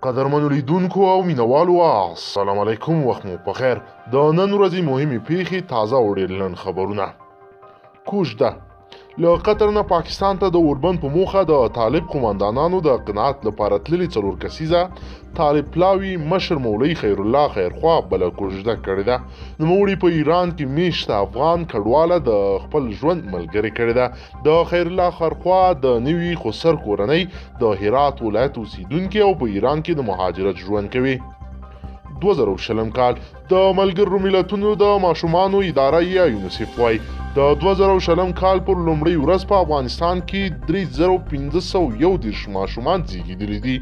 قدرمنو لیدونکو او مینوالو، السلام علیکم، وخت مو په خیر. د نن ورځې مهمې پیښې، تازه او ډېر لنډ خبرونه. کوژده له قطر نه پاکستان ته د اوربند په موخه د طالب قوماندانانو د قناعت لپاره تللي څلور کسیزه طالب پلاوي مشر مولوي خیرالله خیرخوا بله کوژده کړې ده. نوموړي په ایران کې میشته افغان کډواله د خپل ژوند ملګرې کړې ده. د خیرالله خیرخوا د نوي خسر کورنۍ د هرات ولایت اوسیدونکي او په ایران کې د مهاجرت ژوند کوي. 2020 کال د ملګرو ملتونو د ماشومانو اداره یا یونیسف وایي د 2020 کال پر لومړۍ ورځ په افغانستان کې 3531 ماشومان زیږېدلي دي.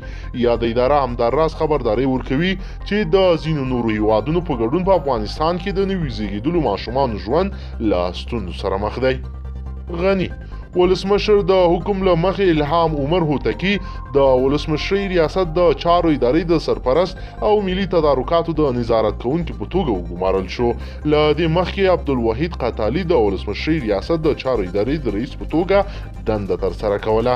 یاده اداره همداراز خبرداری ورکوي چې د ځینو نورو هیوادونو په ګډون په افغانستان کې د نوي زیږېدلو ماشومانو ژوند له ستونزو سره مخ دی. غني ولسمشر د حکم له مخې الهام عمر هوتکی د ولسمشرۍ ریاست د چارو ادارې د سرپرست او ملي تدارکاتو د نظارت کوونکي په توګه وګمارل شو. له دې مخکې عبدالوحید قتالي د ولسمشرۍ ریاست د چارو ادارې د رئیس په توګه دنده ترسره کوله.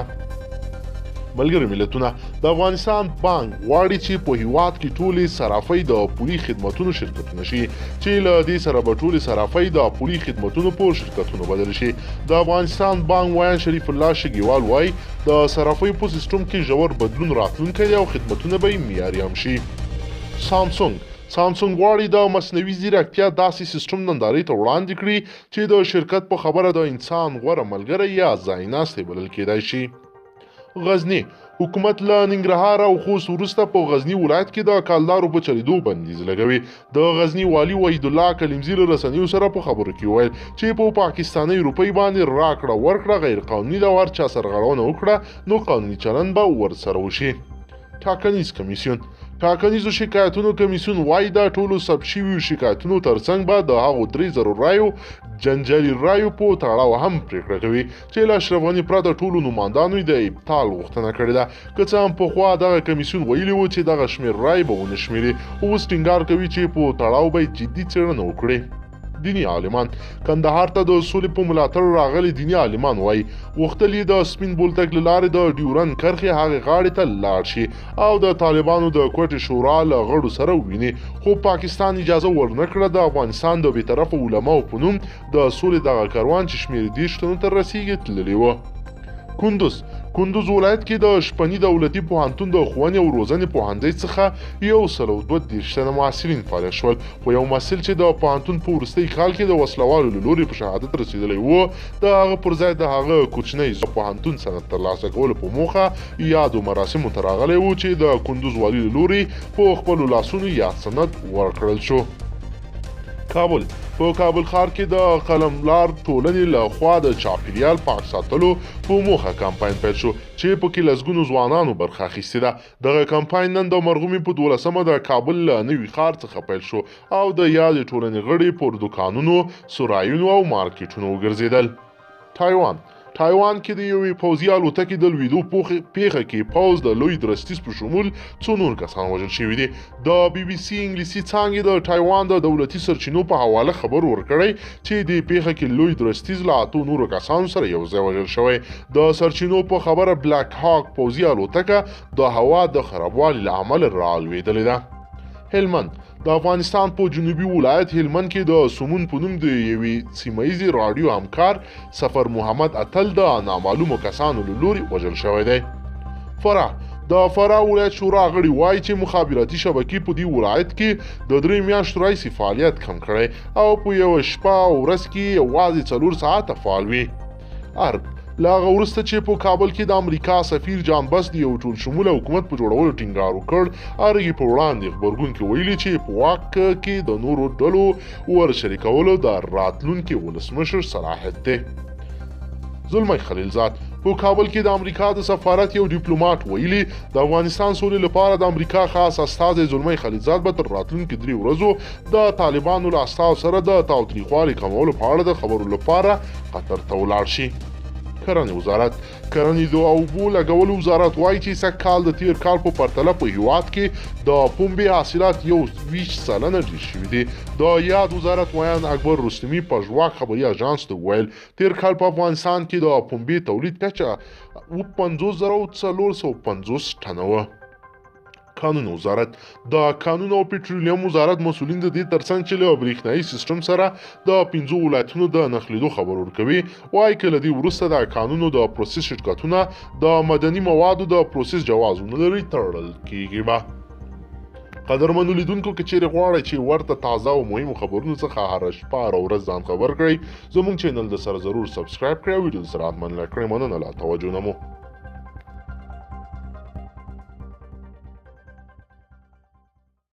ملګري ملتونه د افغانستان بانک غواړي چې په هیواد کې ټولې صرافۍ د پولي خدمتونو شرکتونه شي، چې له دې سره به ټولې صرافۍ د پولي خدمتونو په شرکتونو بدل شي. د افغانستان بانک ویاند شریف الله شګیوال وایي د صرافۍ په سیستم کې ژور بدلون راتلونکی دی او خدمتونه به یې معیاري هم شي. سامسونګ غواړي د مصنوعي ځیرکتیا داسې سیستم نندارې ته وړاندې کړي چې د شرکت په خبره د انسان غوره ملګری یا ځایناستی بلل کېدای شي. غزني حکومت له ننګرهار او خوست وروسته په غزني ولایت کې د کالدارو په چلیدو بندیز لګوي. د غزني والي وحیدالله کلیمزي له رسنیو سره په خبرو کې وویل چې په پاکستانۍ روپۍ باندې راکړه ورکړه غیر قانوني ده او هر چا سرغړونه وکړه نو قانوني چلند به ورسره وشي. ټاکنیز کمیسیون ټاکنیزو شکایتونو کمیسیون وایي د ټولو ثبت شویو شکایتونو ترڅنګ به د هغو 3000 رایو جنجالي رایو په تړاو هم پرېکړه کوي چې له اشرف غني پرته ټولو نوماندانو یې د ابطال غوښتنه کړې ده. که څه هم پخوا دغه کمیسیون ویلي و چې دغه شمېر رایې به ونه شمېري، خو اوس ټینګار کوي چې په تړاو به یې جدي څېړنه وکړي. دیني عالمان کندهار ته د سولې په ملاتړ راغلي دیني عالمان وایي غوښتل یې د سپین بولدک له لارې د ډیورند کرښې هغې غاړې ته لاړ شي او د طالبانو د کوټې شورا له غړو سره وویني، خو پاکستان اجازه ورنه کړه. د افغانستان د بېطرفه علماو په نوم د سولې دغه کاروان چې شمېر 30 تنو ته رسیږي تللی و. کندوز ولایت کې د شپني دولتي پوهنتون د ښوونې او روزنې پوهنځي څخه 132 تنه محصلین فارغ شول، خو یو محصل چې د پوهنتون په وروستي کال کې د وسلهوالو له لوري په شهادت رسېدلی و، د هغه پر ځای د هغه کوچنی پوهنتون سند ترلاسه کولو په موخه یادو مراسمو ته راغلی و چې د کندوز والي له لوري په خپلو لاسونو یاد سند ورکړل شو. کابل په کابل ښار کې د قلملار ټولنې له خوا د چاپیریال پاک ساتلو په موخه کمپاین پیل شو چې پکې لسګونو ځوانانو برخه اخیستې ده. دغه کمپاین نن د مرغومې په 12مه د کابل له نوي ښار څخه پیل شو او د یادې ټولنې غړي پر دوکانونو، سرایونو او مارکیټونو وګرځېدل. تایوان کې د یوې پوځي الوتکې د لوېدو پیښه کې پوځ د لوی درستیز په شمول څو نور کسان وژل شوي دي. د بي بي سي انګلیسي څانګې د تایوان د دولتي سرچینو په حواله خبر ورکړی چې دې پیښه کې لوی درستیز له 8 نورو کسانو سره یو ځای وژل شوی. د سرچینو په خبره بلک هاک پوځي الوتکه د هوا د خرابوالي له امله رالوېدلې ده. هلمند د افغانستان په جنوبي ولایت هلمند کې د سمون په نوم د یوې سیمه ییزې راډیو همکار سفر محمد اتل د نامعلومو کسانو له لوري وژل شوی دی. فراه د فراه ولایت شورا غړي وایي چې مخابراتي شبکې په دې ولایت کې د 3 میاشتو راهیسې فعالیت کم کړی او په یوه شپه او ورځ کې یوازې 4 ساعته فعال وي. ارګ له هغه وروسته چې په کابل کې د امریکا سفیر جان بس د یو ټول شموله حکومت په جوړولو ټینګار وکړ، ارګ یې په وړاندې غبرګون کې ویلي چې په واک کې د نورو ډلو ورشریکولو د راتلونکي ولسمشر صلاحیت دی. زلمی خلیلزاد په کابل کې د امریکا د سفارت یو ډیپلوماټ ویلي د افغانستان سولې لپاره د امریکا خاص استازی زلمی خلیلزاد به تر راتلونکي 3 ورځو د طالبانو له استازو سره د تاوتریخوالي کمولو په اړه د خبرو لپاره قطر ته ولاړ شي. کرنې وزارت کرنې د اوبو لګولو وزارت وایي چې سږ کال د تیر کال په پرتله په هیواد کې د پنبې حاصلات 21% ډېر شوي دي. د یاد وزارت ویاند اکبر رستمي پژواک خبري اژانس ته وویل تیر کال په افغانستان کې د پنبې تولید کچه 54,450 ټنه وه. کانونو وزارت د کانونو او پټرولیم وزارت مسؤلین د دې ترڅنګ چې له برېښنايي سیستم سره د 5 ولایتونو د نښلېدو خبر ورکوي، وایي که له دې وروسته د کانونو د پروسس شرکتونه د مدني موادو د پروسس جواز ونه لري، تړل کیږي به. قدرمنو لیدونکو، که چیرې غواړئ چې ورته تازه او مهمو خبرونو څخه هره شپه هره ورځ ځان خبر کړئ، زموږ چینل د سره ضرور subscribe کړئ او ویډیو سره حتما like کړئ. مننه له توجه نه مو.